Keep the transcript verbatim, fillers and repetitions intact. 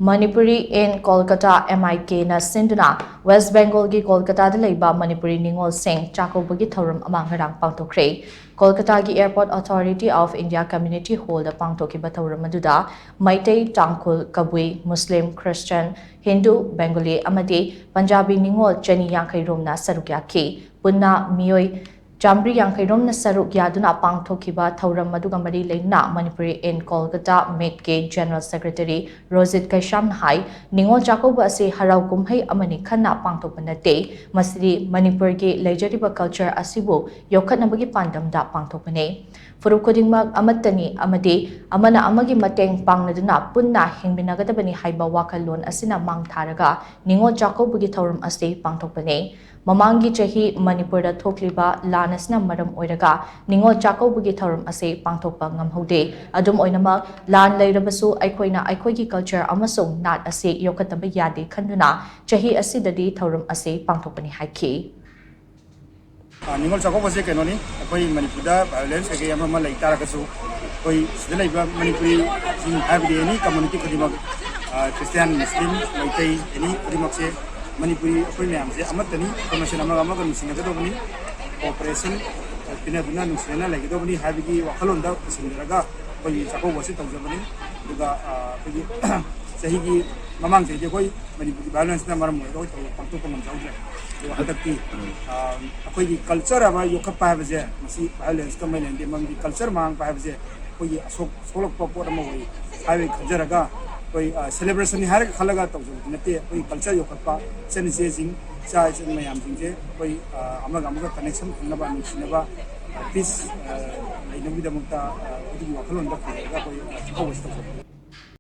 Manipuri in Kolkata, M I K ꯅ ꯁꯤꯟꯗꯨꯅ West Bengal ꯒꯤ ꯀꯣꯜꯀꯇꯥꯗ ꯂꯩꯕ ꯃꯅꯤꯄꯨꯔꯤ ꯅꯤꯉꯣꯜꯁꯤꯡ ꯆꯥꯛꯀꯧꯕꯒꯤ ꯊꯧꯔꯝ ꯑꯃ ꯉꯔꯥꯡ ꯄꯥꯡꯊꯣꯛꯈ꯭ꯔꯦ꯫ ꯀꯣꯜꯀꯇꯥꯒꯤ Airport Authority of India Community Hall ꯗ ꯄꯥꯡꯊꯣꯛꯈꯤꯕ ꯊꯧꯔꯝ ꯑꯗꯨꯗ ꯃꯩꯇꯩ, ꯇꯥꯡꯈꯨꯜ, ꯀꯕꯨꯏ, ꯃꯨꯁꯂꯤꯝ, ꯈ꯭ꯔꯤꯁꯇꯤꯌꯥꯟ, ꯍꯤꯟꯗꯨ, ꯕꯦꯡꯒꯣꯂꯤ ꯑꯃꯗꯤ ꯄꯟꯖꯥꯕꯤ ꯅꯤꯉꯣꯜ ꯆꯅꯤ ꯌꯥꯡꯈꯩ ꯔꯣꯝꯅ ꯁꯔꯨꯛ ꯌꯥꯈꯤ꯫ ꯄꯨꯟꯅ ꯃꯤꯑꯣꯏ ꯆꯥꯃꯔꯤ ꯌꯥꯡꯈꯩ ꯔꯣꯝꯅ ꯁꯔꯨꯛ ꯌꯥꯗꯨꯅ ꯄꯥꯡꯊꯣꯛꯈꯤꯕ ꯊꯧꯔꯝ ꯑꯗꯨꯒ ꯃꯔꯤ ꯂꯩꯅꯅ Manipuri in Kolkata, ꯃꯦꯞꯀꯤ General Secretary Rojit ꯀꯩꯁꯥꯝꯅ ꯍꯥꯏ, ꯅꯤꯉꯣꯜ ꯆꯥꯛꯀꯧꯕ ꯑꯁꯤ ꯍꯔꯥꯎ ꯀꯨꯝꯍꯩ ꯑꯃꯅꯤ ꯈꯟꯅ ꯄꯥꯡꯊꯣꯛꯄ ꯅꯠꯇꯦ, ꯃꯁꯤꯗꯤ ꯃꯅꯤꯄꯨꯔꯒꯤ ꯂꯩꯖꯔꯤꯕ culture ꯑꯁꯤꯕꯨ ꯌꯣꯛꯈꯠꯅꯕꯒꯤ ꯄꯥꯟꯗꯝꯗ ꯄꯥꯡꯊꯣꯛꯄꯅꯤ꯫ ꯐꯨꯔꯨꯞ ꯈꯨꯗꯤꯡꯃꯛ ꯑꯃꯠꯇꯅꯤ ꯑꯃꯗꯤ ꯑꯃꯅ ꯑꯃꯒꯤ ꯃꯇꯦꯡ ꯄꯥꯡꯅꯗꯨꯅ ꯄꯨꯟꯅ ꯍꯤꯡꯃꯤꯟꯅꯒꯗꯕꯅꯤ ꯍꯥꯏꯕ ꯋꯥꯈꯜꯂꯣꯟ ꯑꯁꯤꯅ ꯃꯥꯡ ꯊꯥꯔꯒ ꯅꯤꯉꯣꯜ ꯆꯥꯛꯀꯧꯕꯒꯤ ꯊꯧꯔꯝ ꯑꯁꯤ ꯄꯥꯡꯊꯣꯛꯄꯅꯤ꯫ ꯃꯃꯥꯡꯒꯤ ꯆꯍꯤ ꯃꯅꯤꯄꯨꯔꯗ ꯊꯣꯛꯂꯤꯕ ꯂꯥꯟ ꯑꯁꯤꯅ ꯃꯔꯝ ꯑꯣꯏꯔꯒ ꯅꯤꯉꯣꯜ ꯆꯥꯛꯀꯧꯕꯒꯤ ꯊꯧꯔꯝ ꯑꯁꯤ ꯄꯥꯡꯊꯣꯛꯄ ꯉꯝꯍꯧꯗꯦ꯫ ꯑꯗꯨꯝ ꯑꯣꯏꯅꯃꯛ, ꯂꯥꯟ ꯂꯩꯔꯕꯁꯨ ꯑꯩꯈꯣꯏꯅ ꯑꯩꯈꯣꯏꯒꯤ culture ꯑꯃꯁꯨꯡ ꯅꯥꯠ ꯑꯁꯤ ꯌꯣꯛꯈꯠꯇꯕ ꯌꯥꯗꯦ ꯈꯟꯗꯨꯅ ꯆꯍꯤ ꯑꯁꯤꯗꯗꯤ ꯊꯧꯔꯝ ꯑꯁꯤ ꯄꯥꯡꯊꯣꯛꯄꯅꯤ ꯍꯥꯏꯈꯤ꯫ ꯑ, ꯅꯤꯉꯣꯜ ꯆꯥꯛꯀꯧꯕꯁꯦ ꯀꯩꯅꯣꯅꯤ, ꯑꯩꯈꯣꯏ ꯃꯅꯤꯄꯨꯔꯗ violence ꯀꯩꯀꯩ ꯑꯃ ꯑꯃ ꯂꯩ ꯇꯥꯔꯒꯁꯨ, ꯑꯩꯈꯣꯏ ꯁꯤꯗ ꯂꯩꯕ ꯃꯅꯤꯄꯨꯔꯤꯁꯤꯡ, ꯍꯥꯏꯕꯗꯤ any community ꯈꯨꯗꯤꯡꯃꯛ, ꯑ, ꯈ꯭ꯔꯤꯁꯇꯤꯌꯥꯟ, ꯃꯨꯁꯂꯤꯝ, ꯃꯩꯇꯩ, any ꯈꯨꯗꯤꯡꯃꯛꯁꯦ ꯃꯅꯤꯄꯨꯔꯤ ꯑꯩꯈꯣꯏ ꯃꯌꯥꯝꯁꯦ ꯑꯃꯠꯇꯅꯤ, ꯑꯩꯈꯣꯏ ꯃꯁꯦꯟ ꯑꯃꯒ ꯑꯃꯒ ꯅꯨꯡꯁꯤꯅꯒꯗꯧꯕꯅꯤ, cooperation ꯄꯤꯅꯗꯨꯅ ꯅꯨꯡꯁꯤꯅꯅ ꯂꯩꯒꯗꯧꯕꯅꯤ ꯍꯥꯏꯕꯒꯤ ꯋꯥꯈꯜꯂꯣꯟꯗ ꯄꯨꯁꯤꯟꯖꯔꯒ ꯑꯩꯈꯣꯏꯒꯤ ꯆꯥꯛꯀꯧꯕ ꯑꯁꯤ ꯇꯧꯖꯕꯅꯤ꯫ ꯑꯗꯨꯒ, ꯑ, ꯑꯩꯈꯣꯏꯒꯤ ꯆꯍꯤꯒꯤ, ꯃꯃꯥꯡ ꯆꯍꯤꯗꯤ ꯑꯩꯈꯣꯏ ꯃꯅꯤꯄꯨꯔꯒꯤ violenceꯅ ꯃꯔꯝ ꯑꯣꯏꯔꯒ ꯑꯩꯈꯣꯏ ꯊꯧꯔꯝ ꯄꯥꯡꯊꯣꯛꯄ ꯉꯝꯖꯍꯧꯗ꯭ꯔꯦ꯫ ꯑꯗꯨꯒ ꯍꯟꯗꯛꯇꯤ, ꯑ, ꯑꯩꯈꯣꯏꯒꯤ culture ꯑꯃ ꯌꯣꯛꯈꯠꯄ ꯍꯥꯏꯕꯁꯦ, ꯃꯁꯤ violenceꯀ ꯃꯔꯤ ꯂꯩꯅꯗꯦ, ꯃꯔꯝꯗꯤ culture ꯃꯥꯡꯕ ꯍꯥꯏꯕꯁꯦ ꯑꯩꯈꯣꯏꯒꯤ ꯑꯁꯣꯛ ꯁꯣꯛꯂꯛꯄ ꯄꯣꯠ ꯑꯃ ꯑꯣꯏ ꯍꯥꯏꯕꯒꯤ ꯈꯟꯖꯔꯒ ꯑꯩꯈꯣꯏ, ꯑ, celebrationꯅꯤ ꯍꯥꯏꯔꯒ ꯈꯜꯂꯒ ꯇꯧꯖꯕꯗꯤ ꯅꯠꯇꯦ꯫ ꯑꯩꯈꯣꯏꯒꯤ culture ꯌꯣꯛꯈꯠꯄ, ꯏꯆꯟ ꯏꯆꯦꯁꯤꯡ, ꯏꯆꯥ ꯏꯆꯟ ꯃꯌꯥꯝꯁꯤꯡꯁꯦ ꯑꯩꯈꯣꯏ, ꯑ, ꯑꯃꯒ ꯑꯃꯒ connection ꯊꯝꯅꯕ, ꯅꯨꯡꯁꯤꯅꯕ, ꯑ, peace, ꯑ, ꯂꯩꯅꯕꯒꯤꯗꯃꯛꯇ, ꯑ, ꯑꯗꯨꯒꯤ ꯋꯥꯈꯜꯂꯣꯟꯗ ꯄꯨꯔꯒ ꯑꯩꯈꯣꯏ, ꯑ, ꯆꯥꯛꯀꯧꯕꯁꯤ ꯇꯧꯖꯕꯅꯤ꯫